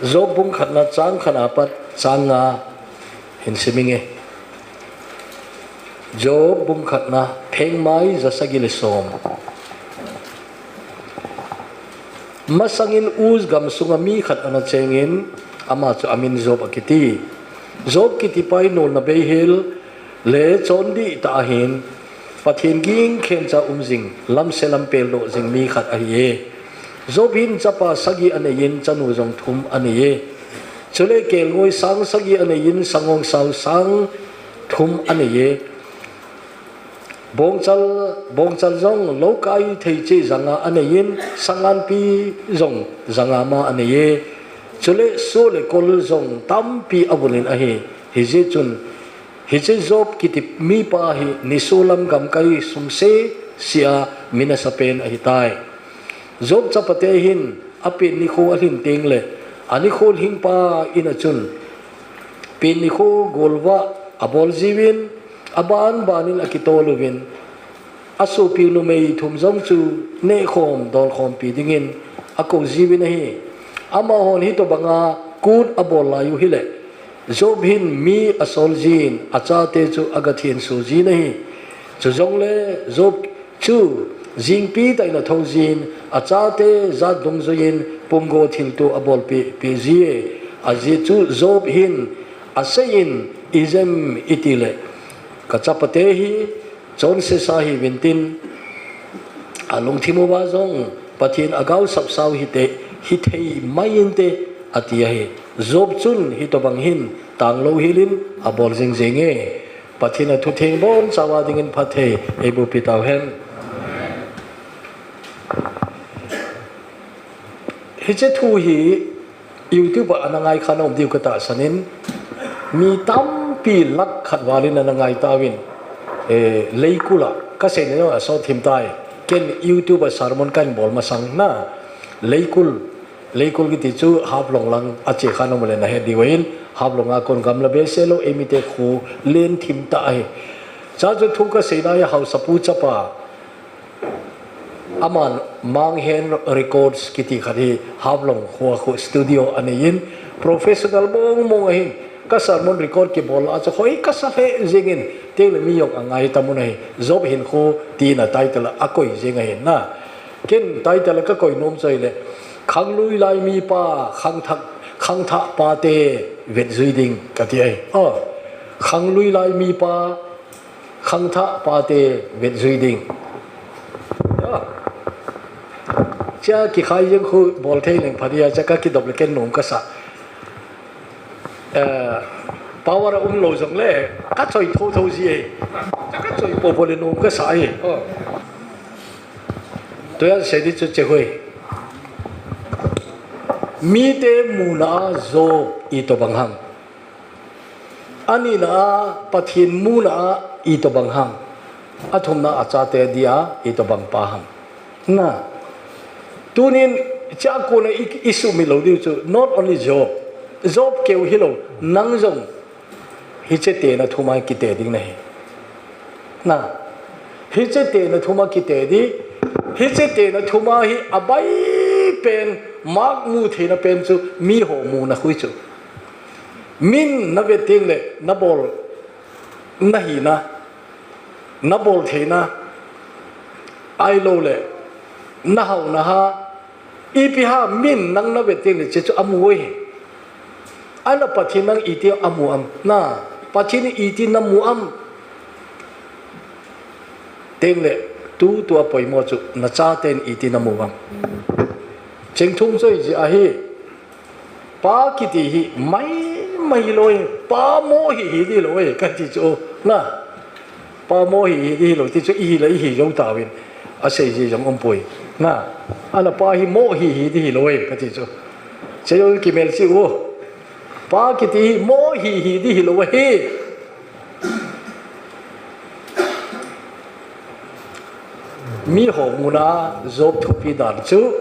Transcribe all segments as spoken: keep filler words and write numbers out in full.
Job bung khatna chang khatna pat chang nga hin siminge. Job bung khatna phengmai ja sagi le som. Masangin Uz gam sunga mi khat ana chengin, ama chu amin Job akiti. Job kiti pa hi nolna beihel le chondih tah ahin, Pathen ging khencha um jing, lamse lampel doh jing mi khat ahi e. Job hin chapa sagi aneiyin, chanu jong thum anei e. Chule kelngoi sang sagi aneiyin, sangongsao sang thum anei e. Bongchal, bongchal jong loukai thei cheh janga aneiyin, sanganpi jong janga ma anei e. Chule soh le kol jong tampi avulin ahi. Hijeh chun, hiche Job kiti mipa hi nisolam gamkai sung sese a mi nasapen ahitai. Job chapate hin apen nikho alhin tengle, anikho lhingpa in a chun pen nikho golvah abol jiuvin, aban banin akitol uvin, asopi numei thum jong chu nehkhom dolkhompi dingin akou jiuvin ahi. Amahon hitobanga kut abol lai u hile, Job hin mi asol jin, achate chu agathenso jin ahi. Chujongle Job chu jingpi tah in athou jin, achate jat dungjuiyin pumgo thilto abolpeh peh ji e. Ajeh chu Job hin aseiyin, ijem itile, kachapate hi chonsesa hiuvintin, alungthim uva jong Pathen agaosap sao hite, hithei mai inte, ati ahi. Job chun hitobang hin tanglou helin abol jing jenge. Pathen athutheng bonchauva dingin phatthei eibohpi tauhen. Hiche thu hi YouTube a ana ngai kha nom diu katahsanin, mi tampi lakh khat valin ana ngai tauvin, eh, Leikul a, kaseina jong asot thim tai. Ken YouTube a sermon kahin bol masang na, Leikul, Leikul kiti chu Haflong lang ache kha nom le nahet diu ahin, Haflong a kon gamla behseh lou, eimite kho len thim tah ahi. Chuche thu kaseina hi Haosapu chapa, aman Manghen Records kiti khat hi Haflong khoa khu studio aneiyin, professional mong mong ahin, ka sermon record kibol a chu hoi kasa lheh jengin, tengle mi jong angai tamun ahi, Job hinkho tina title a akoi jeng ahin na. Ken title a kakoi nom chu ahile, Khanglui lai mipa, khangthah, khangthah pate vetjui ding kati ahi. Oh, khanglui lai mipa, khangthah pate vetjui ding. Chia kikhai jeng khu bol thei leng pha dia, chia kakidop le ken nom kasa. Eh, power a um lou jongle, kachoi thotho ji e. Chia kachoi popo le nom kasa e. Oh. Tujan sei di chu che hoi. Mite muna a Job itobang ham. Anina a Pathen muna a itobang ham. Athumna a chate dia itobang pa ham. Na. Tunin chia kona i, isumil lou diu chu, not only Job. Job keu hilou, nang jong hiche tena thuma kite ding nahi. Na. Hiche tena thuma kite di. Hiche tena thuma hi abai pen, mak mu theina pen chu miho muna khu chu. Min navet tengle, nabol nahina, nabol theina, ahilouleh, nahaona ha, ipi ham min nang navet tengle, che chu amu e. Ahinla Pathen nang iti amu am, na, Pathen iti namu am. Tengle, tutua poimo chu, nachaten iti namu am. Chengthum chu ijeh ahi. Pa kiti hi mai, mai lou e, pa mo hi hi di lou e, kati chu, na. Pa mo hi hi di lou, ti chu ihi la ihi jou tauvin. Asei ji jong umpoi. Na. Ahinla pa hi mo hi hi di lou e, kati chu. Che jou kimel si u. Pa kiti hi mo hi hi di lou e. Miho muna Job thupi dan chu,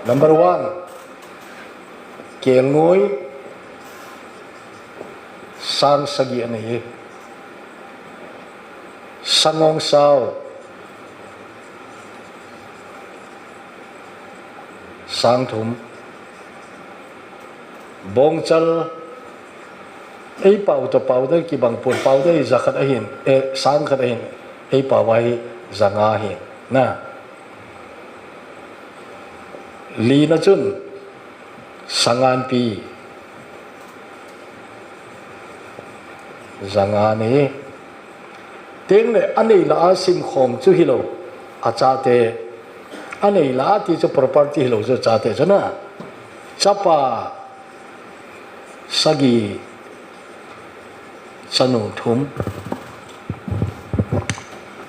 number one, kelngoi sang sagi anei e. Sangongsao sang thum. Bongchal, ei pau toh pau dang kibang pon, pau dang hi ja khat ahin, eh, sang khat ahin, ei pau a hi ja nga ahin. Na. Lina chun, Sanganpi. Ja nga ahi. Tengle anei lah a simkhom chu hilou. Achate. Anei lah a ti chu property hilou chu achate chu na. Chapa sagi, chanu thum.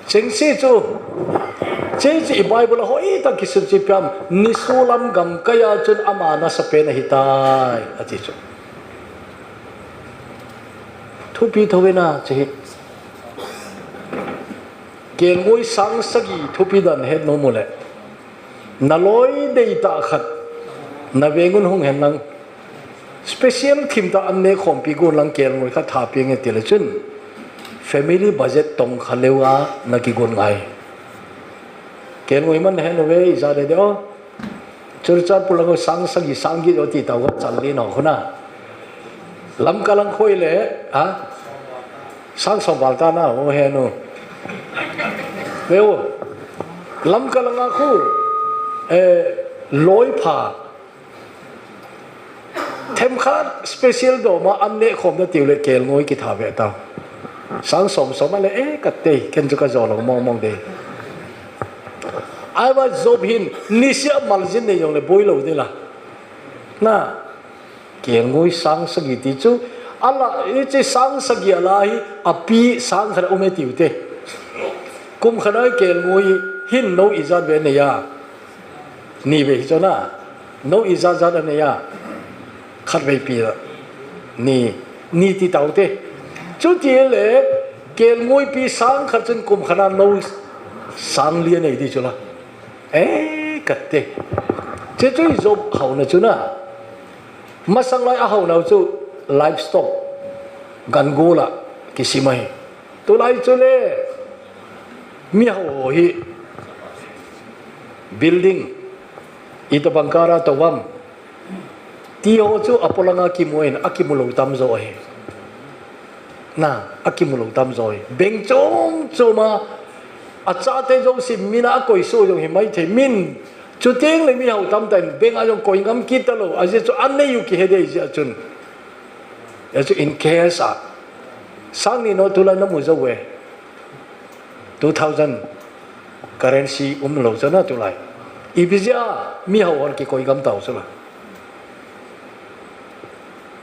Chengse chu, che chu i Bible a hoitah kisun chu ipi ham, nisolam gamkai a chun ama nasapen ahitai, ati chu. Thupi thou ve na, che hi. Kelngoi sang sagi thupi dan het nom u le. Na loi deitah khat, na veng un hung hen lang. Special thim tah an neh khompi gon lang kelngoi khat tha peng e ti le chun. Family budget tong kha leu a na kigon ngai. Kelngoi man hen ve, ija de de o. Churachandpur lang sang sagi sang get o ti tau chal le no khuna. Lamka lang khoi le, ha? Sang som val ta na, o he nu. Ve o. Lamka lang a khu, eh, loi pha. Themkhat special dom a an neh khom na tiu le kelngoi kitha ve ta. Sang som som a le, eh, ka tei, ken chu ka jo lo mong mong de. Ahivang Job hin, nisia maljin nei jong le boi lo de la. Na, kelngoi sang sagi ti chu, ala, hiche sang sagi ala hi, api sang khat a um e tiu te. Kum khat a kelngoi hin nou ijat ve nei a. Ni ve hi chu na. Nou ijat jat a nei a. Khat vei pi la. Ni, ni ti tau te. Chuti le, kelngoi pi sang khat chun kum khat a nou sang li a nei ti chu la. Eh, ka te. Che chu i Job hauna chu na. Masang lai a hauna chu livestock. Gangu la kisim ahi. Tulai chu le. Mi hao hi. Building. Itobang kara tobang. Ti ho chu apolanga kimu in, akimu lo tam jo ahi. Na, akimu lo tam jo ahi. Beng chom chom a, achate jouse min a akoi so jong hi mai thei min. Chuteng le mi hao tamtah in, beng a jong koi ngam kit ta lo, ajeh chu anei u kihe dei jeh a chun. Ajeh chu in cash a. Sang ni note tulai na mu jo ve. Two thousand currency um lo chu na tulai. Ipi jeh a mi hao hon kikoi gam tau chu la.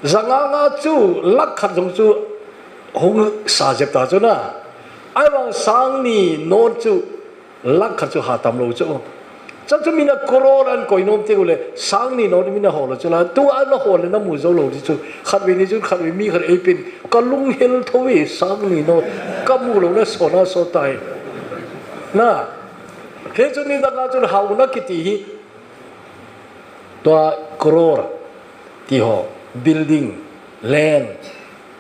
Janga nga chu lakh khat jong chu hung sa jep ta chu na. Ahivang sang ni note chu lakh khat chu ha tam lo chu. Chu chu min a crore an koi nom teu le, sang ni note min a hol chu la, tu ana hol le na mu jo lo ti chu, khat vei ni chu, khat vei mi khat ei pin, ka lung hel tho ve, sang ni note, ka mu lo na so na so tai. Na, he chu ni dang a chu hao na kiti hi, tua crore, ti ho, building, land,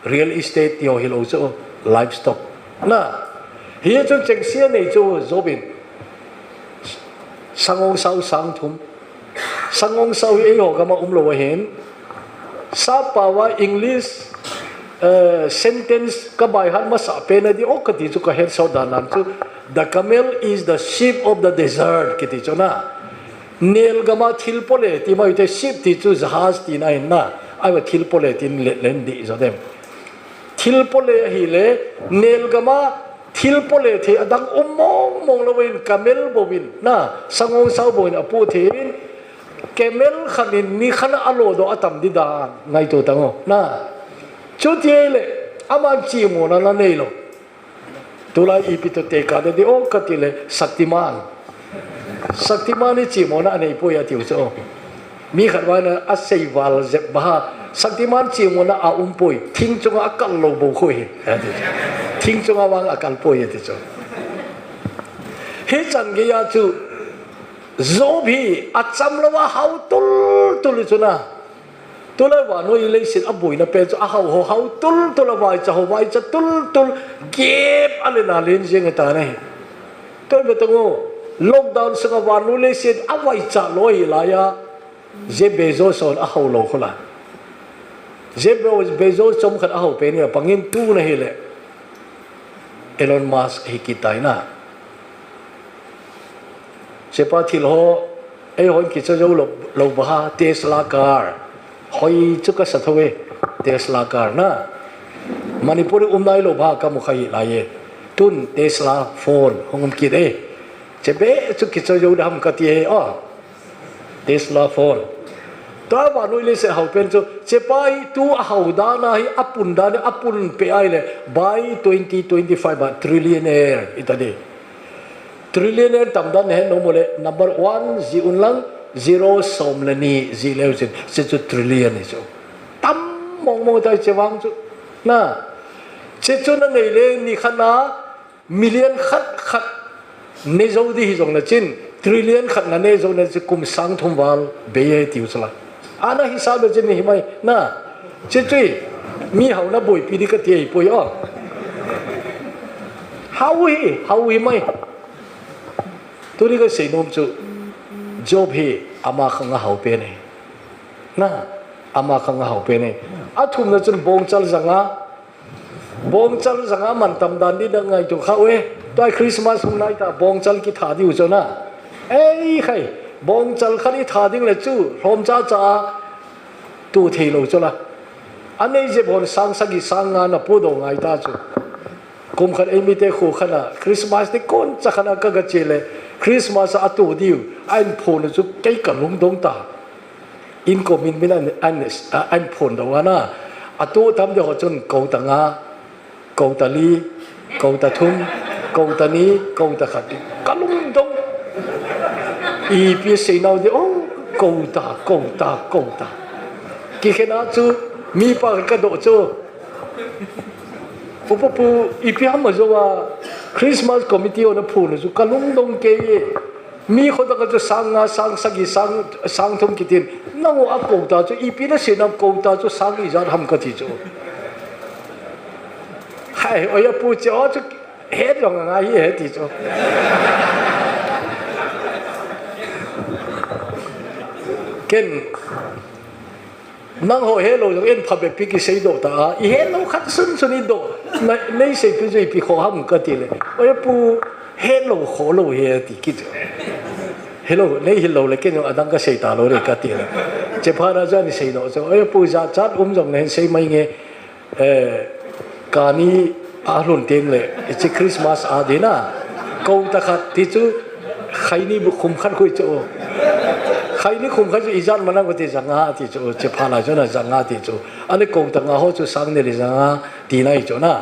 real estate ti ho hilou chu, livestock. Na, hi chu chengse a nei chu Job in. Sangongsau sang thum. Sangongsau hi eiho gam a um lou ahin. Sap pao a English, eh, sentence ka by heart masa pen a di o kati chu ka het sot dan dan chu. The camel is the ship of the desert kiti chu na. Nel gam a thil pole ti mai te, ship ti chu jahaz tina ahin na. Ahivang thil pole tin le, len di jo dem. Thil pole ahile, nel gam a thil pole thei adang um mong mong lou in, camel bou in na, sangongsau bou in apoh thei in, camel khat in ni khat a alo doh atam di dan, ngaito tang o na. Chuti ahile, aman chimona na nei lou. Tulai ipi toh tekah na di o kati le, Shaktiman. Shaktiman hi chimona anei poi atiu chu. Mi khat vang a asei val jep ba ha. Shaktiman chimona a um poi. Thing chunga akal lou bou khu hi. Thing chunga vang akal poi ati chu. Hichan gei a chu Job hi acham lou a hao tul tul chu na. Tulai vannoi leiset a boina pen chu a hao ho hao tul tul a, vaicha ho vaicha tul tul, gap a len a len jeng e ta na hi. Tua ve tang o, lockdown sunga vannoi leiset a vaicha lou hi lai a, Jeff Bezos hon a hao lou khu la. Jeff Bezos chomkhat ahao pen hi apangin tuna hile Elon Musk hi kitai na. Chepa thil ho, eihon kicha jou lou, lou baha Tesla car. Hoi chu kasa thou e, Tesla car na. Manipur um nailou baha kamu kha hi lai e. Tun Tesla phone hung um kit e. Chepa chu kicha jou dam kati e, o. Tesla phone. Tua vannoi leiset hao pen chu, chepa hi tu ahao dan a hi, apun dan a, apun pe ahile, by twenty twenty-five a trillionaire ita di. Trillionaire tam dan nahet nom uleh, number one jih un lang, zero som le ni jih leu chun, chechu trillion hi chu. Tam mong mong tai che vang chu. Na, chechu nanei le nikhat a, million khat khat ne jou di hijong le chun, trillion khat nane jou le chun kum sang thum val bei e tiu chu la. Ana hisap le chun hi mai na. Chechu mi haona boipi di kati e poi o. Hao hi, hao hi mai. Tuni kasei nom chu, Job hi ama khang ahao pen e. Na, ama khang ahao pen e. Athumna chun bongchal janga, bongchal janga man tam dan di dang ngaito kha e. Tua Christmas hung nai ta bongchal kitha diu chu na. Ei khai, bongchal khat itha ding le chu, lhom cha cha a tu thei lou chu la. Anei jep hon sang sagi sang nga na pu do ngai ta chu. Kum khat eimi te khu khat a, Christmas ni kon cha khat a ka ga che le, Christmas a tu diu, ahin phon chu kei ka lungdong ta. Inko min min an, an, a, ahin phon do ana. Atu tam de ho chun kouta nga, kouta li, kouta thum, kouta ni, kouta khat. Ka lungdong. Ipi sei nau de, o, kouta, kouta, kouta. Kikhen a chu mi pa ka do chu. Upa pu, ipi ham a jou a Christmas committee hon aphon chu ka lungdong kei e. Mi kho tah a chu sang nga, sang sagi, sang, sang thum kitin. Nang a kouta chu, ipi nasei nam kouta chu sang ijat ham kati chu. Hai, oi apu che o chu het jong angai hi he ti chu. Ken Nangho helou jong in phabep pi kisei doh ta a, i helou khat sunsun i doh, na, nei seipi jui pi kho ham kati le. Oi pu, helou kho lou he ti kit. Helou, nei hilou le ken jong adang kasei talou le kati le. Chepha na jan i sei doh chu. Oi pu, jachat um jong le hin sei mai nge. Eh, kani a lhun teng le, hiche Christmas a ding a, kouta khat ti chu, khaini bu khum khat khu chu. Khaini khum khat chu ijat mana kati janga ti chu, chepha lai chu na janga ti chu. Ahile kouta nga ho chu sang ni le janga tina hi chu na.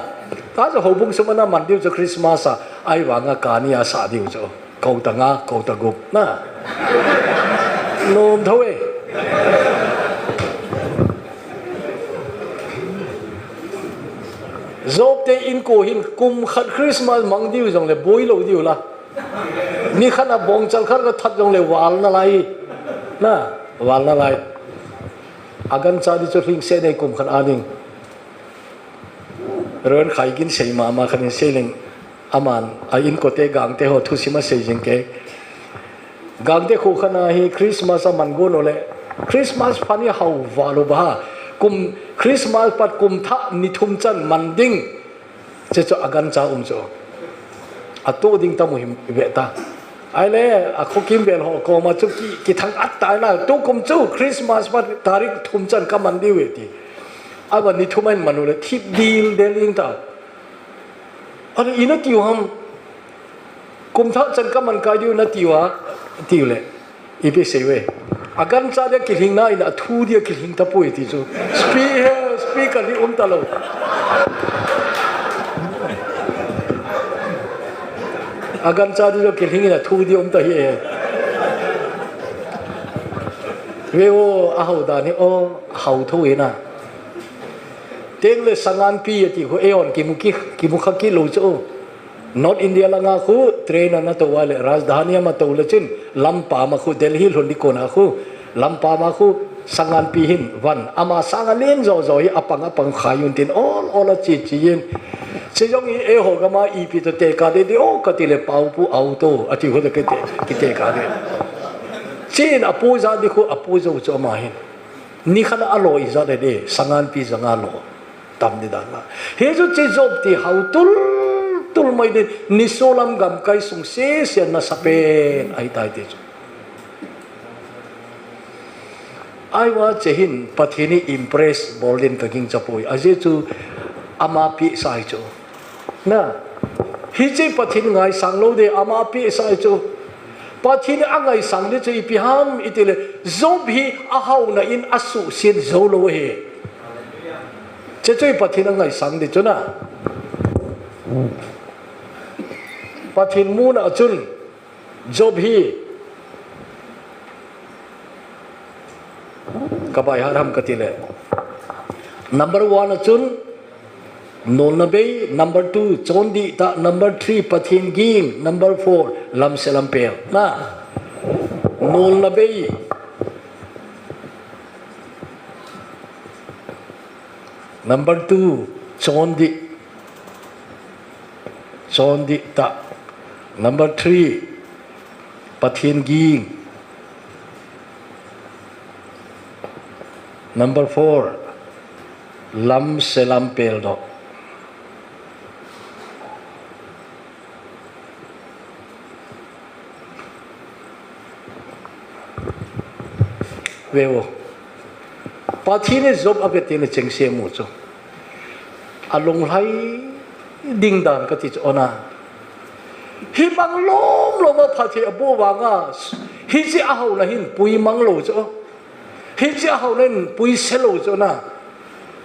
Tachu houbung sung mana man diu chu Christmas a, ahivanga kani a sa diu chu. Kouta nga, kouta gup na. Nom thou e. Job te inko hin kum khat Christmas mang diu jong le boi lou diu la. Ni khat a bongchal khat kathat jong le val nalai. Na, val nalai. Agancha di chu lhing se nei kum khat a ding. Ron khai gin sei mama khat in sei leng aman a inko te gang te ho thusim asei jing kei. Gang te khu khat a hi Christmas a man gon u le Christmas phat hi hao val u ba ha. Kum Christmas pat kum thah ni thum chan man ding. Che chu agancha um chu. Atu ding tamu him ve ta. Ahile, a khokim vel ho koma chu ki, kithang at tai na, tukum chu Christmas pat tarik thum chan kaman diu e ti. Ahivang ni thum ahin man u le, thip dil del ding ta. Ahile, ina tiu ham, kum thah chan kaman kai diu na tiu a, tiu le. Ipi sei ve. Agancha dia kilhing na in athu dia kilhing tapoi ti chu. Spe-, he, speaker hi um talou. Agancha dia kilhing in athu dia um ta hi e. Ve o, ahao dan hi o, hao thou hi na. Teng le sangan pi ati khu eihon kimu ki, kimu kha kit lou chu. North India langa khu train ana tou a le Rajdhani ama tou le chun lampam a khu Delhi lhun di kona khu lampam a khu sangan pi hin van ama sang alen jo jo hi apang apang khai un tin ol ol a chi chi in. Chi jong hi eiho gama ipi to te ka de di o kati le pau pu auto ati khu de kite, kite ka de. Chin apu ja di khu apu jo chu ama hin. Nikhat a lo ijat le de, sangan pi janga lo. Tam ni dan la. Hichu hiche Job ti hao tul, tul mai din, nisolam gamkai sung sese nasa pen, ahitai ti chu. Ahivang hiche hin, Pathen hi impress bol din ka gingcha poi. Ajeh chu, ama pehsa ahi chu. Na, hiche Pathen ngaisang lou de, ama pehsa ahi chu. Pathen angaisang di chu ipi ham iti le, Job hi ahaona in asuhset jou lou ahi. Hiche chu Pathen angaisang di chu na. Pathen muna chun, Job hi, ka bai hat ham kati le. Number one a chun, nolna bei. Number two, chondih tah. Number three, Pathen ging. Number four, lamse lampel. Na, nolna bei. Number two, chondih. Chondih tah. Number three, Pathen ging. Number four, lamse lampel doh. Ve o. Pathen in Job avet teng le chengse amu chu. Alunglhai ding dan kati chu ona. Hibang lom lom a phatthei aboh vanga, hiche ahaona hin puimang lou chu. Hiche ahaona hin puise lou chu na.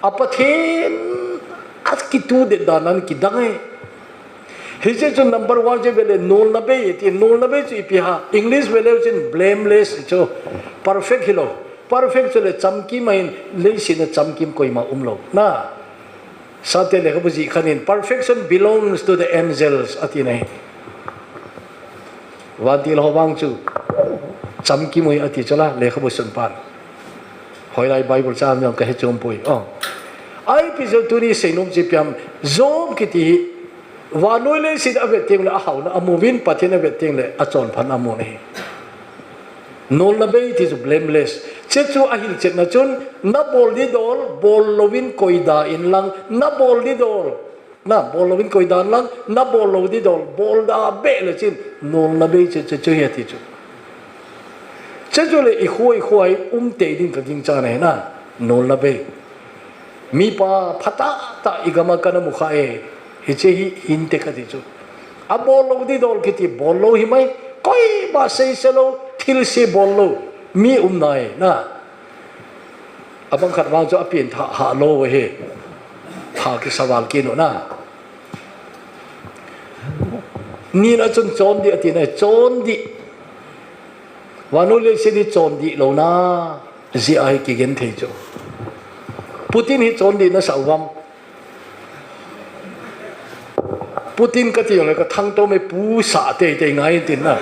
A Pathen a kitu det dan a kidang e. Hiche chu number one chu ve le, nolna bei ti, nolna bei chu ipi ham. English ve leu chun blameless chu. Perfect hilou. Perfect chu le chamkim ahin, leiset a chamkim koima umlou. Na. Sate lekhabu jih khat in, "Perfection belongs to the angels," ati na hi. Vantil ho vang chu chamkim u ahi ati chu la, lekhabu sunpan. Hoilai Bible chang jong ka he chom poi. Oh. Ipi jeh a tuni seinom chu ipi ham, Job kiti hi, vannoi leiset avet teng le ahaona amu uvin, Pathen avet teng le achonphatna amu ahi. Nolna bei ti chu blameless. Hiche chu ahilchetna chun, nabol didol, bol louvin koida in lang, nabol didol. Nabol louvin koida in lang, nabol lou didol, bolda beh le chun, nolna bei chu, chu, chu hi ati chu. Hiche chu le ikho, ikho a hi um tei ding ka gingcha na hi na, nolna bei. Mipa phatah tah igam a kana mu kha e, hiche hi hinte kati chu. Abol lou didol kiti bol lou hi mai, koima seise lou, thilse bol lou, mi um nai na. Abang khat vang chu apen tha, ha lou hi. Tha kisa val kit u na. Nina chun chondih ati na, chondih. Vannoi leiset hi chondih louna jeh a hi kigen thei chu. Putin hi chondih nasa uvam. Putin kati jongle ka thangtom e, pu sa teitei ngai tin na.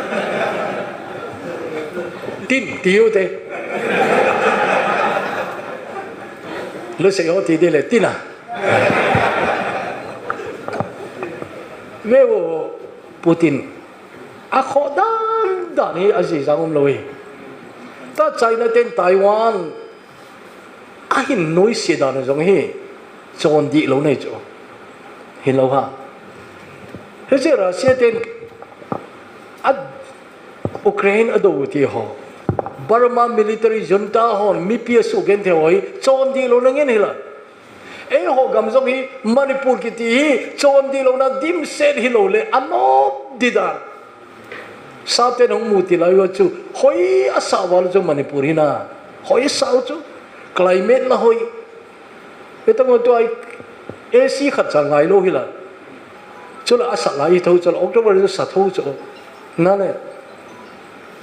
Tin, ti u te. Lusei ho ti ding le, tin a. Ve o, Putin. Akhoh dan dan hi ajijang umlou hi. Tua China ten Taiwan ahin noise dan jong hi chondih louna hi chu. Hilou ham. Hiche Russia ten a Ukraine adou ti ho, Burma military junta hon mipi asugenthei ho hi chondih louna ngen hi la. Eiho gam jong hi Manipur kiti hi chondih louna dimset hilou le anop ding dan. Sate nahung mu ti lai u chu hoi asah val chu Manipur hi na. Hoi asah u chu. Climate la hoi. Hitobang tua hi A C khat cha ngailou hi la. Chule asah lai hi tho chule October chu sa tho chu. Na le.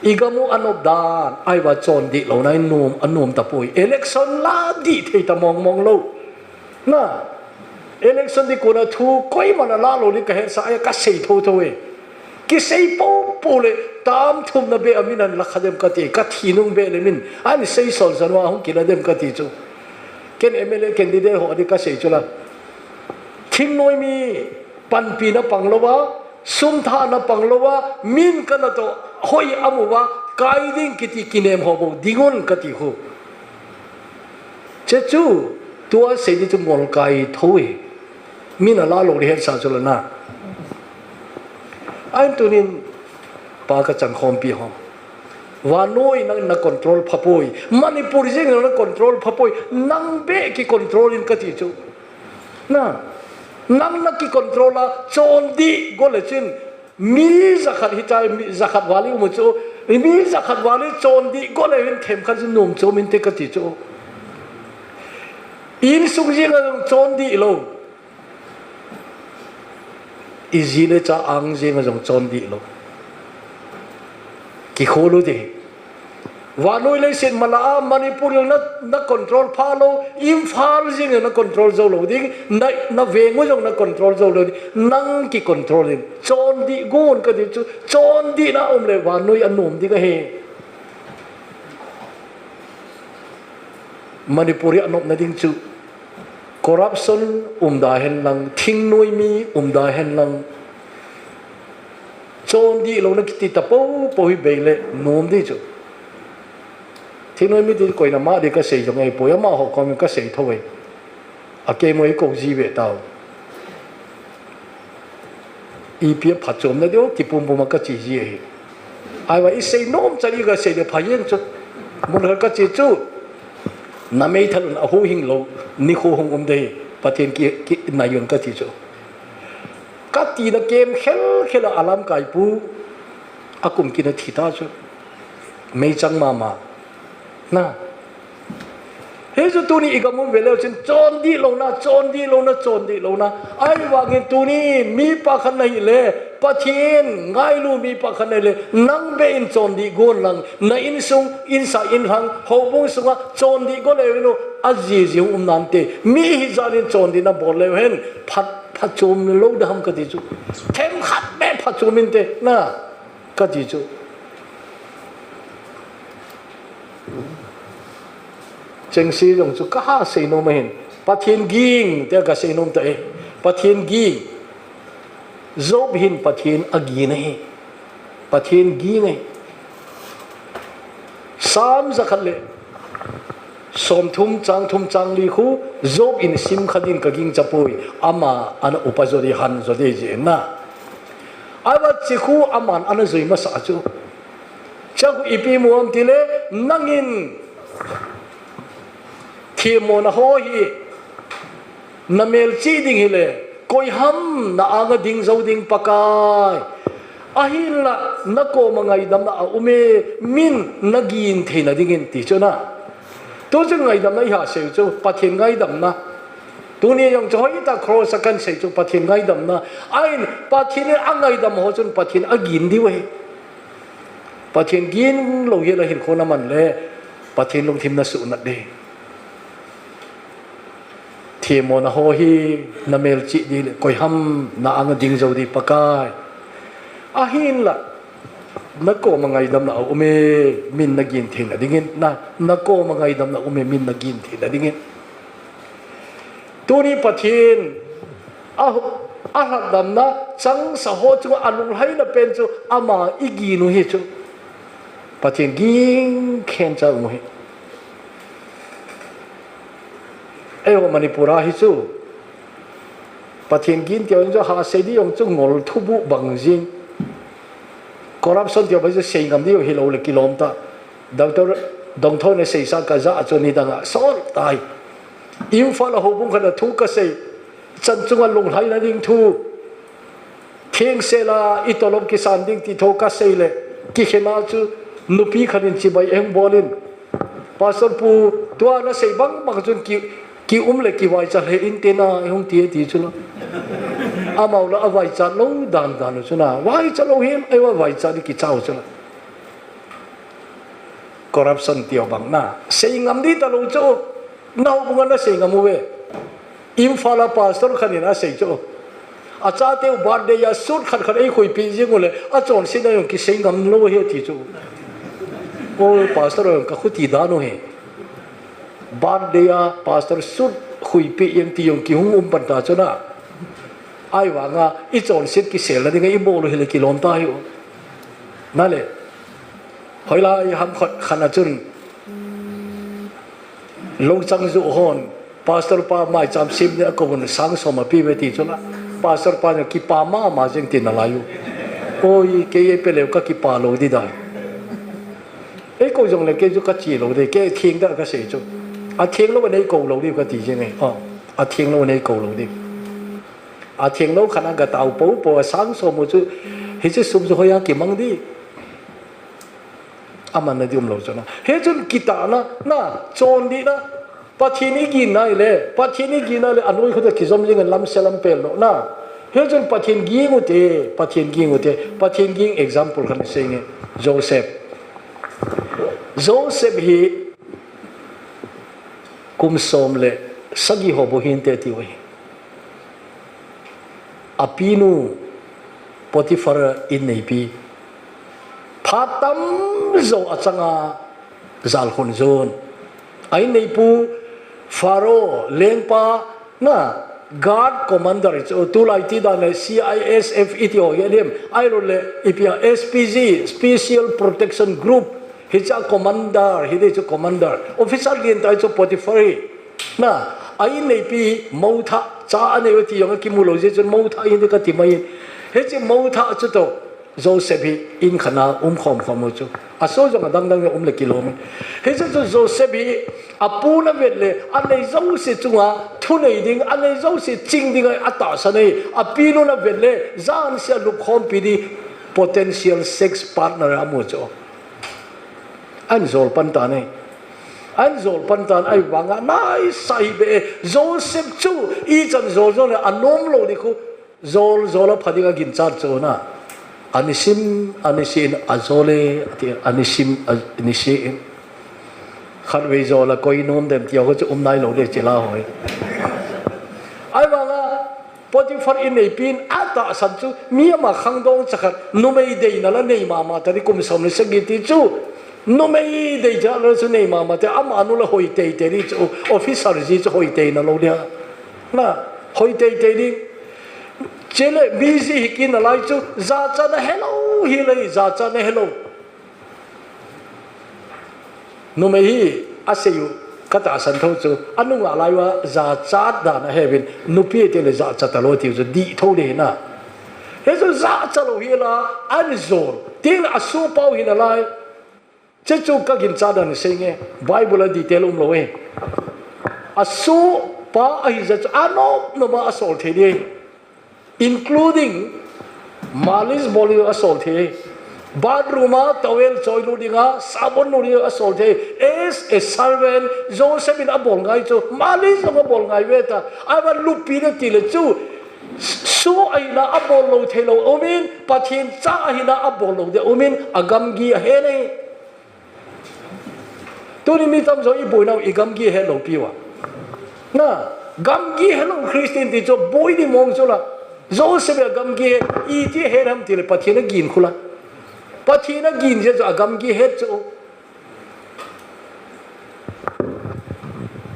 Igam u anop dan, ahivang chondih louna hi nom, anom tapoi. Election la dih thei ta mong mong lou. Na, election ding kona thu koiman ala lou ding kahet sa a, kasei tho tho e. Kisei pou pou le, tam thumna beh a min ahin la kha dem kati, kathi nung beh le min, ahin sei son son uva hung kila dem kati chu. Ken M L A candidate ho ding kasei chu la. Thingnoi mi panpina pang louva, sum thahna pang louva, min kana toh, hoi amu uva, kai ding kiti kinem ho bou ding un kati khu. Hiche chu, tua sei di chu ngol kai tho hi. Min ala lou di het sa chu la na. Ahin tunin pa ka changkhompi ho. Vannoi nang na control pha poi. Manipur jeng na control pha poi. Nang beh ki control in ka ti chu. Na. Nang na ki control a chondih go le chin. Mi jakhat hi chai, mi jakhat val i um u chu, mi jakhat val i chondih go le hin themkhat chu nom chom inte ka ti chu. Insung jeng a jong chondih lou. I ji le cha ang jeng a jong chondih lou. Kikhol u te. Vannoi leiset mala a Manipur na, na control pha lou, Imphal jeng na control jou lou ding, na, na veng u jong na control jou lou ding, nang ki control in. Chondih gon ka ti chu, chondih na um le vannoi a nom ding ahi. Manipur a nopna ding chu, corruption um da hen lang, thingnoi mi um da hen lang. Chondih louna kiti ta popo hi bei le nom di chu. Thingnoi mi ti koina ma di ka sei jong ahi poi, amaho kom ka sei tho e. A kei mo i ko ji ve tau. Ipi a phachomna diu, ti pumpum a ka chi ji ahi. Ahivang i sei nom chan i ka sei le pha jeng chu. Mun khat ka chi chu. Na meithal un a huhhing lou, nikho hung um ding ahi, Pathen ki, ki nai un ka ti chu. Ka tina kem khel khel a alamkai pu, a kum kin a thi ta chu. Meichang mama. Na. Hichu tuni i gam um ve leu chun, chondih louna, chondih louna, chondih louna. Ahivangin tuni mipa khat na hi le, Pathen ngailu mipa khat na hi le, nang beh in chondih gon lang, na insung, insa inlhang, houbung sunga chondih go le vin u, a ji ji um nante. Mi hijat in chondih na bol leu hen, phat, phachom lou da ham ka ti chu. Themkhat beh phachom inte, na, ka ti chu. Chengse jong chu ka ha sei nom ahin. Pathen ging, tia ka sei nom ta e. Pathen ging. Job hin Pathen a ging ahi. Pathen ging ahi. Sam jakhat le somthum chang thum chang li khu, Job in sim khat in ka ging cha poi. Ama ana upa jo di han jo di ji na. Ahivang chi khu aman ana jui masa chu. Chakhu ipi mu am ti le, nangin themmona ho hi na melchih ding hi le, koi ham na anga ding jou ding Pakai. Ahinla, na koma ngaidamna a um e, min na ging theina dingin ti chu na. Tu chu ngaidamna i ha sei chu, Pathen ngaidamna. Tuni jong chu hoitah cross a kan sei chu, Pathen ngaidamna. Ahin, Pathen in a ngaidam ho chun Pathen a ging diu ahi. Pathen ging lou hi la hinkho na man le, Pathen lungthim na suhnat ding. Themmona ho hi na melchih ding le, koi ham na anga ding jou di Pakai. Ahinla, na koma ngaidamna a um e, min na ging theina dingin, na, na koma ngaidamna a um e, min na ging theina dingin. Tuni Pathen a, a lhatdamna changsa ho chunga a lunglhaina pen chu ama i ging u hi chu. Pathen ging khen cha u hi. Eiho Manipur a hi chu. Pathen ging tia jong chu ha sei di jong chu ngol thubu bang jing. Corruption tia ba chu sei ngam di u hi lou le kilom ta. Doctor Dongtho na seisa ka ja chu nidang a sol tai. Imphal a houbung khat a thu ka sei. Chan chunga lunglhaina ding thu. Thengsel a i tolop kisan ding ti tho ka sei le. Kikhena chu nupi khat in chibai eng bol in. Pastor pu, tua na sei bang bang chun ki, ki um le kivaicha le inte na, hung ti ti chu la. Amau la a vaicha lou dan dan chu na. Vaicha lou hin, ei va vaicha di kichau chu la. Corruption tia bang na. Sei ngam di ta lou chu. Na houbung a na sei ngam u ve. Imphal a pastor khat in a sei chu. A chate u birthday a suit khat khat ei khuipi jing u le, a chonsetna jong kisei ngam lou hi ti chu. O pastor jong ka khuti dan u hi. Birthday a pastor suit khuipi jeng ti jong kihung um pan ta chu na. Ahivang a, i chonset kiselna ding a i bol u hi le kilom ta hi u. Na le. Hoilai ham khat khat na chun. Longchang ju hon, pastor pa maicham sem ding akou hon sang som ape ve ti chun a, pastor pa na kipa mama jeng tin alai u. Oi, kei ei pe leu ka kipa lou di dai. Ei kou jong le kei chu ka chi lou di, kei theng da ka sei chu. A theng lou nei kou lou di ka ti jeng e. A, a theng lou nei kou lou di. A theng lou khat a ga tao po po a sang som u chu, hiche sum chu hoiya kimang di. Aman na di um lou chu na. Hichun kitahna, na, chondihna. Pathen i gin nai le, Pathen i gin nai le, anoi khu toh kijom jing in lamse lampel lou na. Hichun Pathen ging u te, Pathen ging u te, Pathen ging example khat sei nge. Joseph. Joseph hi kum som le sagi ho bou hinte ti u ahi. Apinu Potiphar inneipi. Phat tamjo achanga jalkhun jon. A inneipu Pharaoh lengpa na guard commander chu tulai ti dan le C I S F iti ho hi alim. Ahilou le ipi a S P G, Special Protection Group. Hiche a commander, hiti chu commander. Officer lien tah chu Potiphar hi. Na, a inneipi mouthah cha anei u ti jong akimu lou jeh chun mouthah hi ti ka ti mai. Hiche mouthah chu toh Joseph hi in khat a um khom khom u chu. Aso jong adang dang um le kilom. Hiche chu Joseph hi apu na vet le anei jouse chunga thunei ding, anei jouse ching ding a tahsan e. Apinu na vet le jan sia lup khompi di potential sex partner amu chu. An jol pan tan e. An jol pan tan ahivanga naisai be e. Joseph chu ichan jol jol le anom lou di khu. Jol jol a pha ding a ginchat chu na. Anisim, anisim, ajol e, ati, anisim, anisim. Khatvei jol a koi nom dem ti ho chu um nai lou di chila hoi. Ahivanga Potiphar inneipin atahsan chu mi ama khangdong cha khat numei deina la nei mama ta di kum som le sagi ti chu numei dei cha la chu nei mama te ama nu la hoi teitei di chu officer ji chu hoi teina lou dia. Na, hoi teitei di. Chele busy hi kit nalai chu jachat na helou hi le jachat na helou. Numei hi asei u ka tahsan tho chu, anunga lai uva jachat dan ahe uvin, nupi tile jachat talou tiu chu dih tho di hina. Hichu jachat lou hi la, an jol, tile asoh pau hi nalai. Chuchu ka ginchat dan sei nge, Bible a detail um lou e. Asoh pa ahi jeh chu, anop nop a asol thei di. Including malis bol ding asol thei. Bathroom a towel choi lut ding a, sabon lut ding asol thei. As a servant, Joseph in abol ngai chu, malis jong abol ngai ve ta. Ahivang lupina tile chu, soh ahina abol lou thei lou umin, Pathen cha ahina abol lou di umin, agamgi ahe nei. Tuni mi tamjo iboinau igamgi helou piu a. Na, gamgi helou Christian ti chu boi di mong chu la. Joseph agamgi he, iti he ham tile Pathen agin khu la. Pathen agin jeh chu agamgi he chu.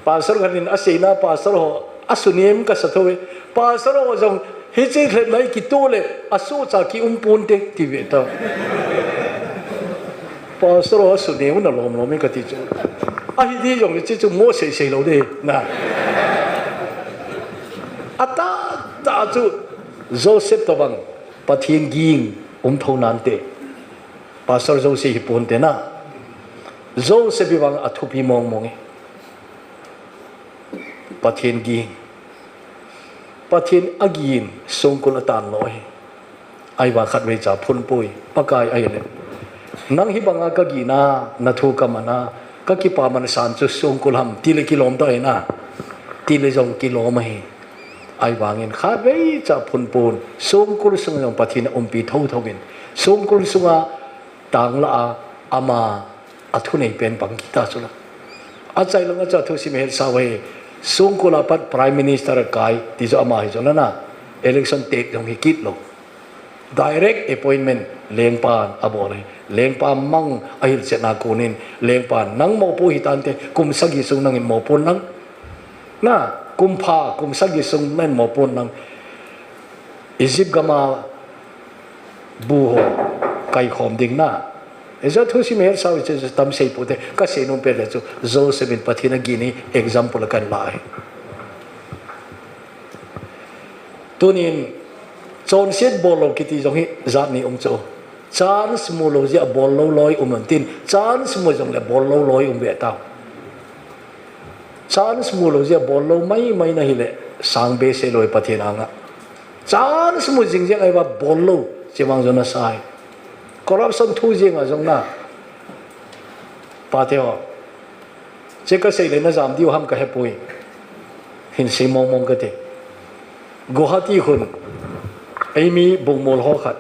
Pastor khat in aseina pastor ho, asunem kasa tho e. Pastor ho jong, hiche lhep nai kitoh le, asoh cha kium ponte, ti ve ta. Pastor ho asunem u na lom lom e kati chu. Ahi di jong hiche chu mo sei sei lou di, na. Atahtah chu, Joseph tobang, Pathen ging, um tho nante. Pastor Joseph hi ponte na. Joseph hi vang athupi mong mong e. Pathen ging. Pathen agin songkul atan lou hi. Ahivang khatvei cha phun poi. Pakai ahile. Nang hi banga kagin a, nathu kaman a, kakipaman san chu songkul ham, tile kilom ta hina. Tile jong kilom ahi. Ahivangin khatvei cha phun pon, songkul sunga jong Pathen aumpi tho tho in. Songkul sunga tangla a, ama athunei pen bang kita chu la. Achai langa chu athusim hetsau hi, songkul a pat Prime Minister akai, ti chu ama hi chu la na, election tek jong hi kit lou. Direct appointment, lengpan abol hi. Lengpa mang ahilchetna konin, lengpan nang mopo hitante, kum sagi sung nangin mopo nang. Na, kum pha, kum sagi sung nangin mopo nang. Egypt gama bu ho kaikhom ding na. Ejeh a thusim hel sau chu tam sei pote, kasei nom pen le chu Joseph in Pathen agin hi example a kahin la ahi. Tunin chonset bol lou kiti jong hi jat ni um chu. Chance mu lou jeh a bol lou loi um in tin, chance mu jongle bol lou loi um ve tau. Chance mu lou jeh a bol lou maimai na hile sang behseh lou Pathen anga. Chance mu jing jeng ahi va bol lou, chevang jong nasa ahi. Corruption thu jeng a jong na. Pate ho. Che kasei le najam diu ham kahepoi. Hin sei mong mong kate. Guwahati khun. Eimi bungmol ho khat.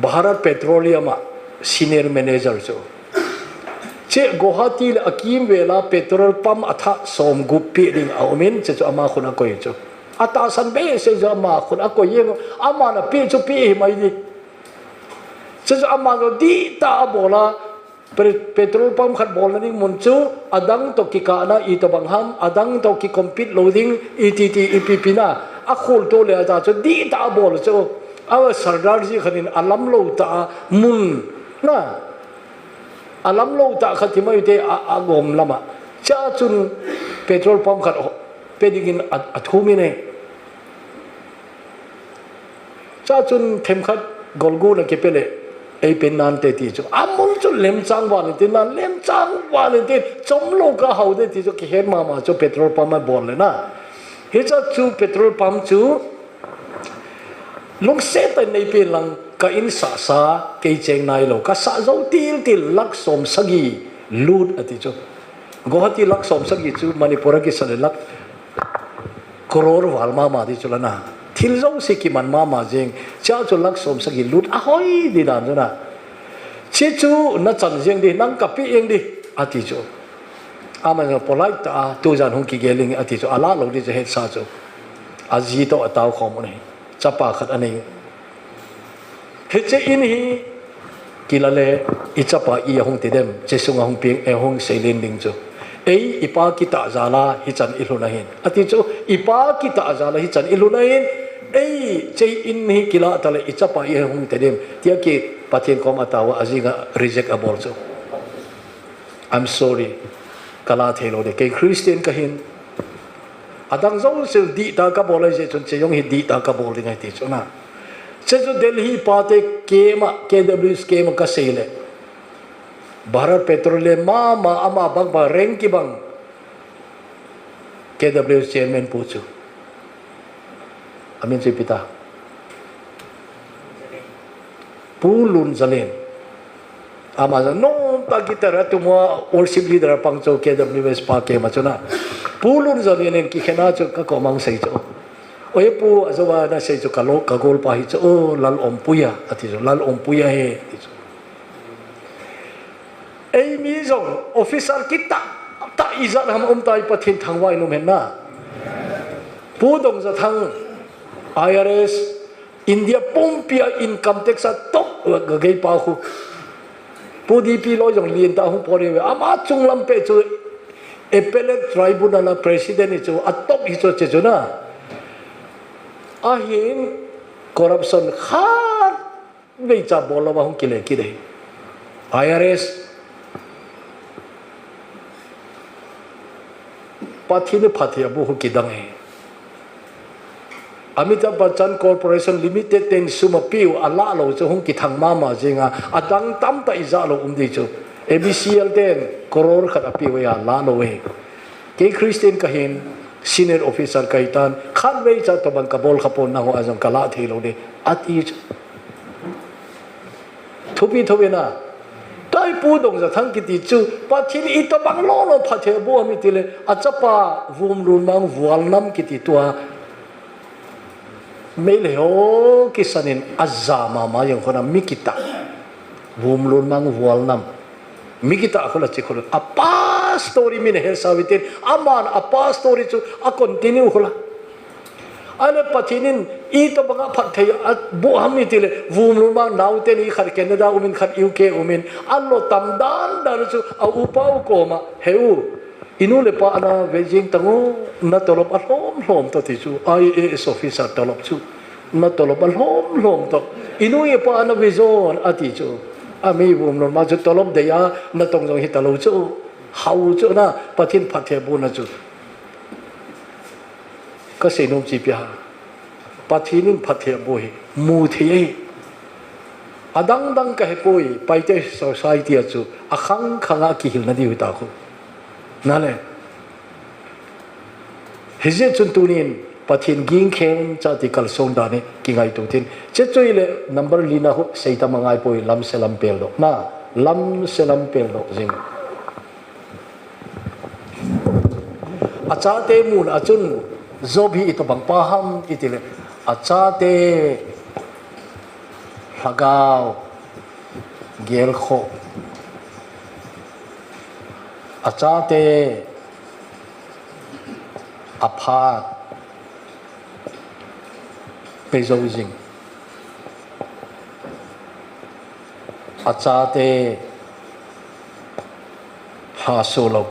Bharat Petroleum a senior manager chu. Che Guwahati le akimvel a petrol pump athah somgup pe ding aumin, che chu ama khun akoi chu. Atahsan behseh jeh a ama khun akoi jeng, aman ape chu pe himai di. Che chu aman dihtah a abol a, Pe-, petrol pump khat bolna ding mun chu, adang toh kikah na itobang ham, adang toh kicompete lou ding, iti ti ipi pi na, akhol to le ata chu, dihtah a abol chu, a Sardar ji khat in alam lou tah a mun, na, alam lou tah khat ti mai te a, agom lam a. Chea chun petrol pump khat ho-, pe dingin a, athum in e. Chea chun themkhat golgu na kipe le, eipen nante ti chu. Amun chu lemchang val in tin na, lemchang val in tin, chom lou kahao de ti chu, kihet mama chu petrol pump a bol le na. Hiche chu petrol pump chu, lungset tah in neipen lang, ka in sah sa, kei cheng nailou, kasah jou til til, lakh som sagi lut ati chu. Guwahati lakh som sagi chu Manipur a kisa le lakh crore val mama di chu la na. Thil jouse kiman mama jeng. Chea chu lakh som sagi lut ahoi di dan chu na. Che chu nachan jeng di, nang kape jeng di, ati chu. Aman jong polite tah a, tujan hung kigel inge ati chu. Ala lou di chu hetsa chu. Aji toh atao khom u ahi. Chapa khat anei. Hiche in hi kila le, i chapa i ahung ti dem, che sunga hung peng, eh, hung seilen ding chu. Ei, i pa kitah jal a hichan i lhun ahin. Ati chu, i pa kitah jal a hichan i lhun ahin. Ei, che in hi kila tale, i chapa i ahung ti dem. Tia ki Pathen kom a tao a, ajing a reject abol chu. I'm sorry. Kala thei lou de. Kei Christian kahin. Adang jouse dihtah kabol ahi jeh chun che jong hi dihtah kabol ding ahi ti chu na. Che chu Delhi pate camp a, K W S camp a kasei le. Bharat Petroleum mama ama bang bang rank kibang. K W S chairman pu chu. Amin chu ipi ta. Pu Lunzalen. Ama jong nomtah guitar a tum a worship leader a pang chu K W S pa camp a chu na. Pu Lunzalen in kikhen a chu kakom a hung sei chu. Oi pu, ajou a nasei chu kalo, kagol pa hi chu, o, Lalompuia, ati chu, Lalompuia hi, ati chu. Eimi jong officer kitah tah ijat ham um tai, Pathen thangvah in um hen na. Pu Dongjathang, I R S, India pumpi a income tax a top gagei pa khu. Pu D P loi jong lien tah hung pori ve. Ama chunglam pe chu appellate tribunal a president hi chu a top hi chu che chu na. Ahin corruption khat vei cha bol lou a hung kile kit e. I R S Pathen in phatthei abu hu kidang e. Amitabh Bachchan Corporation Limited ten sum apiu alah lou chu hung kithang mama jing a, adang tamtah ijat lou um di chu. A B C L ten crore khat apiu a alah lou e. Kei Christian kahin, senior officer kahi tan, khatvei cha tobang kabol khapon, nangho a jong kalah thei lou di, ati chu. Thupi thou ve na. Tua hi Pu Dongjathang kiti chu, Pathen in itobang lolo phatthei abu ham itile, achapa Vumlunmang Vualnam kiti tua. Meitei ho kisan in aja mama jeng khu na mi kitah. Vumlunmang Vualnam. Mi kitah khu la chi khu la. Apa story min he sa vitin. Aman apa story chu a continue khu la. Ahile Pathen in itobang a phatthei abu ham itile, Vumlunmang naote ni khat Canada umin, khat U K umin, alo tam dan dan chu a upa u koma, he u, i nu le pa ana ve jing tango, na tolop alhom lhom to ti chu, I A S officer tolop chu. Na tolop a lhom lhom to. Inu ipa na vision ati chu. Ami vum lon ma chu tolop dei a na tong jong hi talou chu. Hau chu na Pathen phatthei bu na chu. Ka sei nom chi pi ha. Pathen in phatthei bu hi mu thei e. Adang dang ka he poi, Paite society a chu a khang khang a kihil na diu ta khu. Na le. Hijeh chun tunin Pathen ging khen cha ti kalson dan hi kingaito tin. Che chu ile number li na hu sei ta ma ngai poi lam se lam pel doh. Na, lam se lam pel doh jing. Achate mun a chun Job hi itobang pa ham iti le. Achate lhagao gelkhoh. Achate aphat pe jou jing. Achate lha soh lou.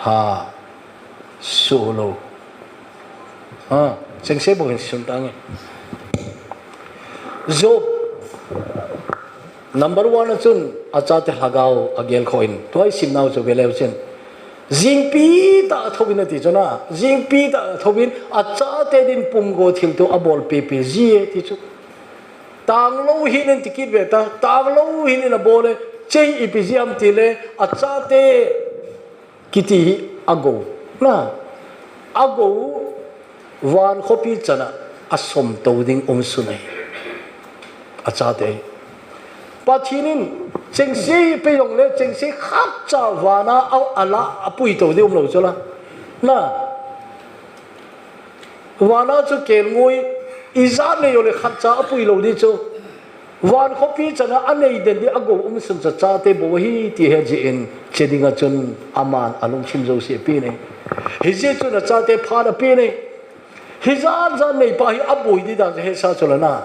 Lha soh lou. Ha, chengse bou hin sun tange. Job number one a chun achate lhagao agelkhoh in. Tua i simnau chu veleu chun. Jingpi tah a thouvin ati chun a. Jingpi tah a thouvin achate din pumgo thilto abol pepe ji e ti chu. Tanglou hinin ti kit ve ta. Tanglou hinin abol e. Che ipi ji am ti le. Achate kiti hi agou. Na, agou van khopi chana asom to ding um sun ahi. Achate. Pathen in chengse pe jong le chengse khat cha vana a, ala apui to ding um lou chu la. Na, vana chu kelngoi ijat nei jong le khat cha apui lou ding chu. Van khopi chana anei den di agou um sun cha chate bou hi ti he ji in che ding a chun aman alungthim jouse api nei. Hijeh chun achate phat api nei. Hijat jat nei pa hi aboi di dan he sa chu la na.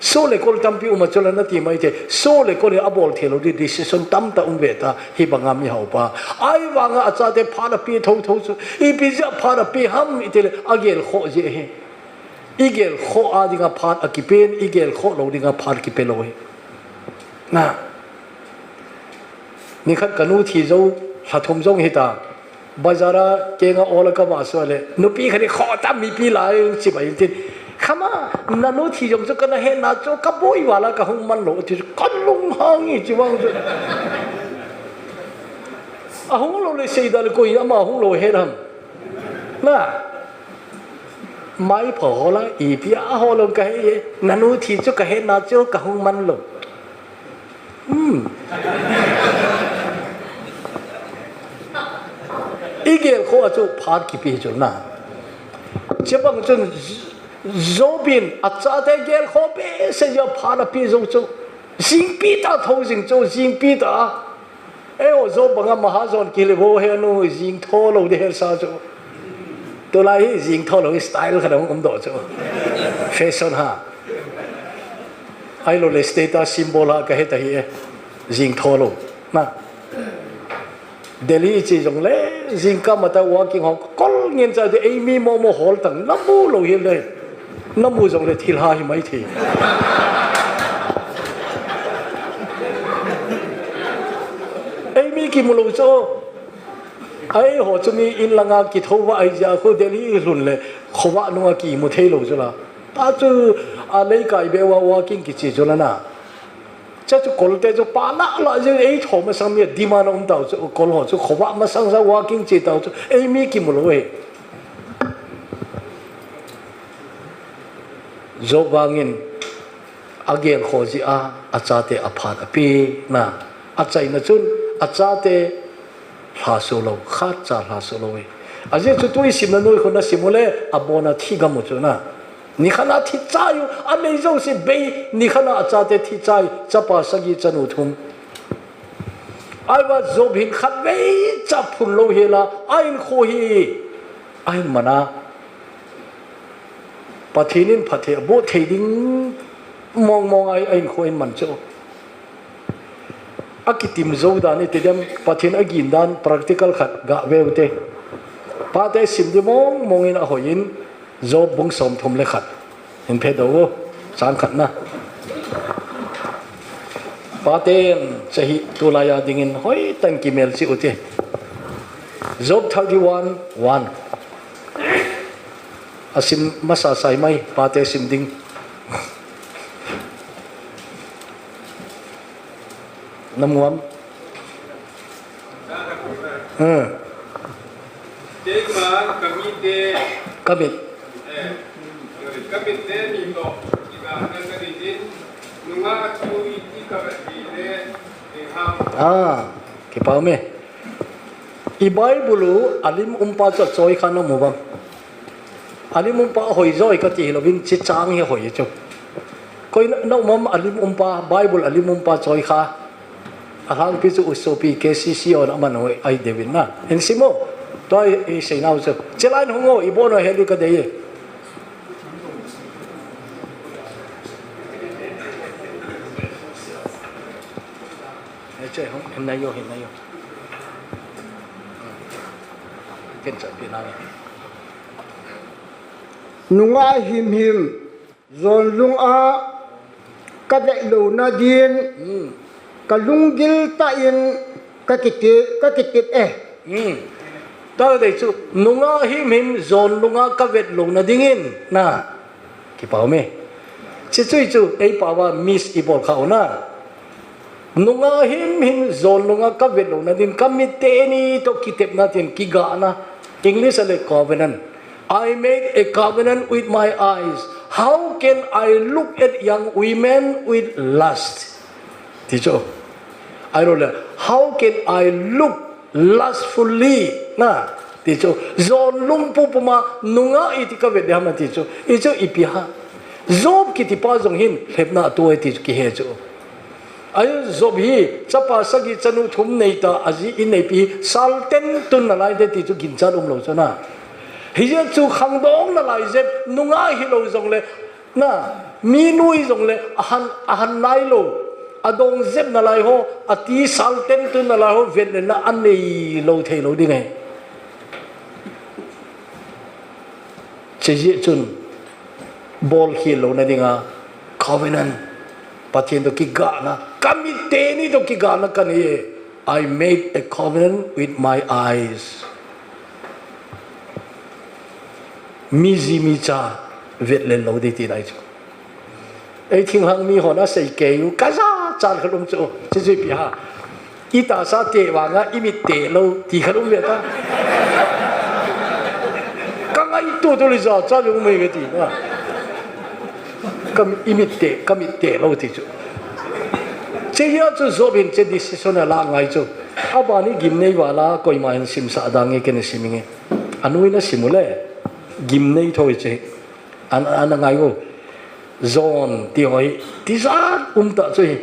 Soh le kol tampi um a chu la na ti mai te. Soh le kol hi abol thei lou di decision tamtah um ve ta hi banga mi hau pa. Ahivanga achate phat api tho tho chu. Ipi jeh a phat api ham iti le agelkhoh ji hi. I gelkhoh a dinga phat akipen, i gelkhoh lou dinga phat kipe lou hi. Na. Nikhat ka nu thi jou, lha thum jong hita. Bazar a kenga ol a ka va so le. Nupi khat in khoh ta mipi lai chi bai tin. Khama, na nu thi jong chu kana he na chu ka boi vala ka hung man lou ti chu ka lunghang e chi vang chu. Ahung lou le sei da le koi ama hung lou he ram. Na. Mai pho ho la, ipi a ho lou ka he e, na nu thi chu ka he na chu ka hung man lou. Hmm. I gelkhoh a chu phat kipe chu na. Che bang chun Job in achate gelkhoh behseh jeh a phat api jou chu. Jingpi tah a tho jing chu, jingpi tah a. Eiho, Job banga mahajon kile vo he nu, jing tho lou di he sa chu. Tulai hi jing tho lou hi style khat ahung um doh chu. Fashion ha. Ahilou le status symbol ha ka he ta hi e. Jing tho lou. Na. Delhi i che jong le, jingkah matah walking ho, kol ngen cha de, eimi momo hol tang, na mu lou hi le. Na mu jong le thil ha hi mai thei. Eimi kimu lou chu. Eiho chu mi in langa kithou va ahi jeh a khu Delhi i lhun le khovah nunga kimu thei lou chu la. Ta chu a leikai be uva walking kiche chu la na. Cha chu kol te chu pa la la jeh ei tho masang mi demand a um tau chu kol ho chu khovah masang sa walking che tau chu eimi kimu lou e. Job vangin agelkhoh jeh a, achate aphat api na. Achaina chun, achate lha soh lou, khat cha lha soh lou e. Ajeh chu tu i simna noi khu na sim u le, abona thi gam u chu na. Nikhat a thi chai u, anei jouse bei, nikhat a achate thi chai, chapa sagi chanu thum. Ahivang Job hin khatvei cha phun lou hel a, a hinkho hi, ahin man a. Pathen in phatthei aboh thei ding mong mong a, a hinkho ahin man chu. Akitim jou dan iti dem, Pathen agin dan practical khat ga veu te. Pate sim di mong mong in ahoi in, Job bung som thum le khat. Hin phe do u, chang khat na. Paten, chehi tulaiya dingin hoitah in kimel cheh u te. Job thirty-one one. Asim masa sai mai, pate sim ding. Namuam. Hmm. Keima kamite. Kamit. Eh, kamite ni to. Ika na kanitin. Nunga chu iti kamit ni le. Ni ham. Ah, kipa ume. I Bible u alim umpa chu achoi kha namu uvam? Alim umpa ahoi joi kati hilouvin, hiche chang hi ahoi chu. Koi na, namu uvam alim umpa, Bible alim umpa choi kha? Alhangpi chu usopi K C C hon aman hoi ahi deuvin na. Hin sim u. Tua i, i seinau chu. Hiche lai hung u, i bon u hel u kadei e. Hiche hung, hin nai u, hin nai u. Ken cha pi na ni. Nunga himhim, jon lung a kavet louna din, Hmm. kalunggil tah in kakiti, kakitep e. Hmm. Tua dei chu, nunga himhim, jon lung a kavet louna dingin, na. Kipa ume. Hiche chu, chu, ei pao a miss i bol kha u na. Nunga himhim, jon lung a kavet louna din, kamit teni to kitepna tin, kigahna. English a le covenant. I made a covenant with my eyes. How can I look at young women with lust? Ti chu. Ahilou le, how can I look lustfully? Na, ti chu. Jon lung pum pum a, nunga iti kavet ding ham ti chu. Hichu ipi ham? Job kiti pa jong hin, lhepna ato e ti chu kihe chu. Ahi Job hi, chapa sagi chanu thum nei ta, aji in neipi, sal ten tun nalai te ti chu ginchat umlou chu na. Hijeh chu khangdong nalai jep, nunga hilou jongle, na, minu hi jongle, ahan, ahan nailou, adong jep nalai ho, ati sal ten tun nalai ho, vet le na anei lou thei lou ding e. Hiche jeh chun, bolkhel louna dinga, covenant, Pathen to kigahna, kamit teni to kigahna kanei e. I made a covenant with my eyes. Mi ji mi cha vet le lou ding tina ahi chu. Ei thinglhang mi hon asei kei u, kajachat khat um chu, hiche chu ipi ham. I tahsa te vanga, i mit te lou, ti khat um ve ta. Kangaito to le jachat um e kati na. Ka, i mit te, kamit te lou ti chu. Hiche hi a chu Job in hiche decision ala ngai chu. Aban hi gimnei vala, koima hin simsah dang nge ken sim nge. Anoi na sim u le. Gimnei thoi hiche. An, ana ngai u. Jon ti ho hi. Tijat um ta chu hi.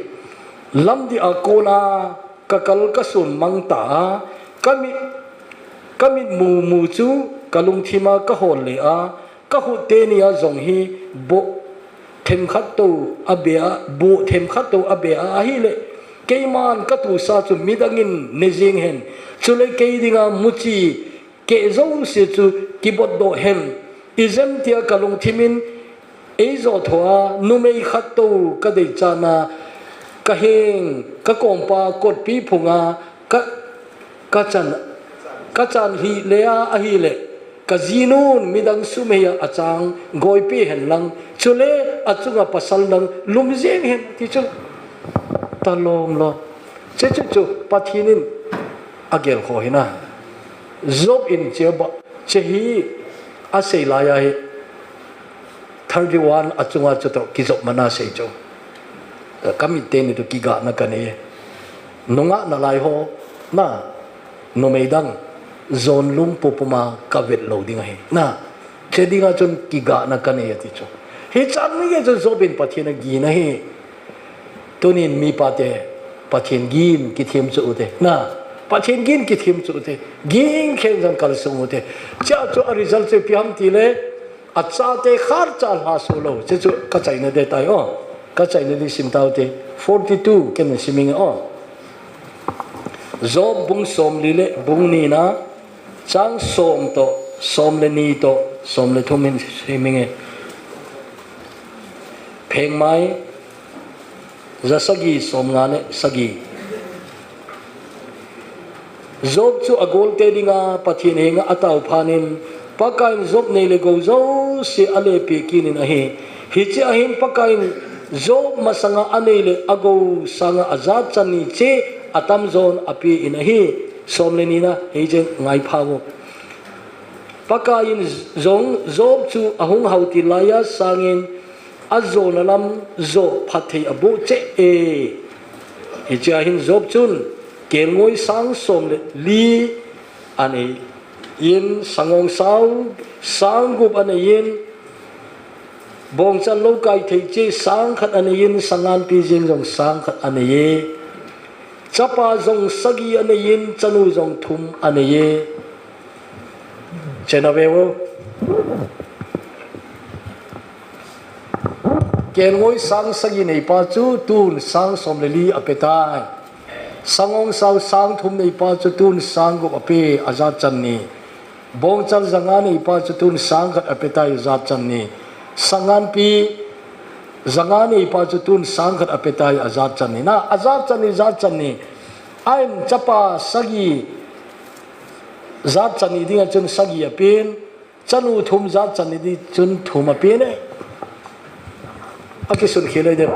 Lamdih a kona kakal kasun mang ta a. Kamit, kamit mu mu chu kalungthim a kahol le a. Ka khut teni a jong hi boh themkhat to a be a, boh themkhat to a be a, ahile keiman ka tusa chu midang in ne jing hen. Chule kei dinga muchi keh jouse chu kibotdoh hen. Ijemtia ka lungthim in eijo thoa numei khat to ka deichat na ka heng ka kompa kotpi phunga ka, ka chan, ka chan hih le a, ahile ka jinun midang sumhei a achang goipi hen lang, chule achunga pasal dang lum jeng hen ti chu. Talom lo. Hiche chu chu Pathen in agel kho hina. Job in hiche ba, hiche hi asei lai ahi. Thirty-one achunga chutoh kijop mana sei chu. Ka mit teni to kigahna kanei e. Nungah nalai ho, na, numei dang, jon lung pum pum a ka vet lou ding ahi. Na, hiche dinga chun kigahna kanei ati chu. Hichan gei chun Job in Pathen agin ahi. Tunin mipa te, Pathen gin kithem chu u te. Na, Pathen gin kithem chu u te. Gin khen jong kalsung u te. Hichea chu a result chu ipi ham tile, achate kharcha lhaso lou. Hiche chu ka chaina ding tai o. Ka chaina ding sim tau te. Forty-two ken sim inge o. Job bung somli le bung ni na, chang som to, som le ni to, Som le thum hin sim inge. Phengmai, za sagi, som nga le sagi. Job chu agolte dinga Pathen henga atao phat in, Pakaiyin Job nei le gou jouse alepeh kit in ahi. Hiche ahin Pakaiyin Job masanga anei le agou sanga ajat chan ni cheh atamjon apen ahi. Som le ni na, hiche ngaipha vo. Pakaiyin jong Job chu ahung hao til laiya sangin ajona lam joh phatthei aboh cheh e. Hiche ahin Job chun kelngoi sang som le li anei in, sangongsao sang gup anei in, bongchal loukai thei cheh sang khat anei in, sanganpi jeng jong sang khat anei e. Chapa jong sagi anei in, chanu jong thum anei e. Chena ve vo. Kelngoi sang sagi neipa chu tun sang som le li apetai. Sangongsao sang thum neipa chu tun sang gup ape, ajat chan ni. Bongchal ja nga neipa chu tun sang khat apetai, ajat chan ni. Sanganpi ja nga neipa chu tun sang khat apetai, ajat chan ni. Na, ajat chan ni, jat chan ni. Ahin chapa sagi jat chan ni dinga chun sagi apen, chanu thum jat chan ni ding chun thum apen e. Akisun khel loi dem.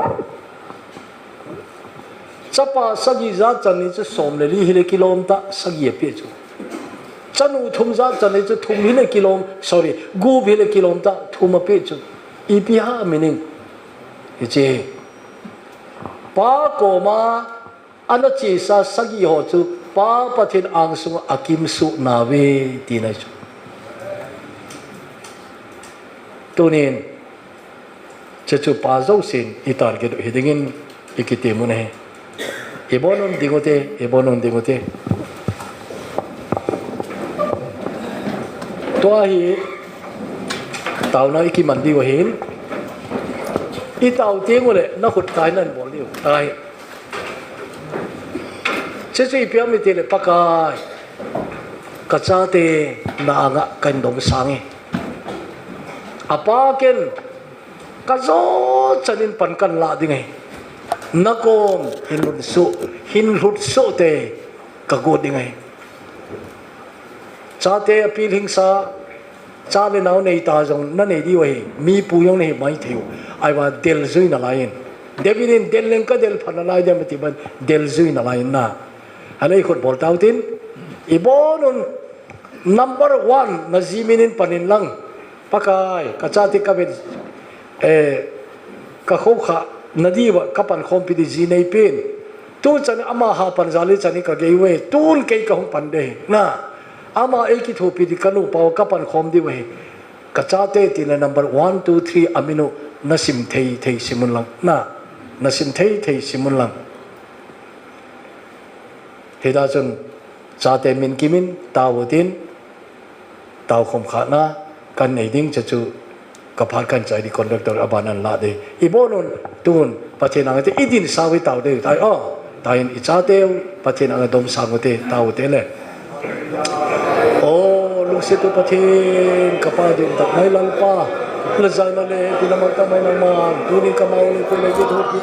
Chapa sagi jat chan ni chu som le li hile kilom tah, sagi ape chu. Chanu thum jat chan ni chu thum hile kilom, sorry, gup hile kilom tah, thum ape chu. Ipi ham meaning? Hiche. Pa koma ana chesa sagi ho chu Pa Pathen angsunga akimsuh nauve tina chu. Tunin, hiche chu pa jousen i target u hidingin i kitem u ahi. I bon un ding ute, i bon un ding ute. Tua hi taona i kiman diu ahin. I tao teng uleh na khut kai nan bol diu. Ahi. Hiche chu ipi ham itile, Pakai, ka chate na anga kahin domsang e. Apa ken ka jo chanin pan kahin lah ding ahi. Na kom hin lhut soh, hin lhut soh te ka got ding ahi. Chate apilhingsa, cha le nao nei ta jong na nei diu ahi, mi pu jong na hi maithei u. Ahivang deljui nalai in. David in del leng ka del pha nalai dem ati ban deljui nalai in na. Ahile i khut bol tau tin, i bon un number one na ji min in pan in lang. Pakai, ka chate ka vet, eh, ka khoukhah na diuva ka pankhompi ding ji neipen. Tu chan ama ha pan jal le chan in ka gei uve, tun kei ka hung pan ding ahi. Na, ama ei kithopi ding ka nupa u ka pankhom diu ahi. Ka chate tile number one, two, three a min u na sim thei thei sim un lang. Na, na sim thei thei sim un lang. Hita chun chate min kimin tao u tin, tao khom khatna kan nei ding, hiche chu ka phat kan chai ding, conductor aban an lah ding. I bon un tun Pathen anga te i dinsau hi tao ding tai o. Tain i chate u Pathen anga domsang ute, tao ute le. O lungset u Pathen, ka Pa ding tak mai Lalpa, la jana le pi na mang ta mai nangman, tunin ka mau le ko le kithopi.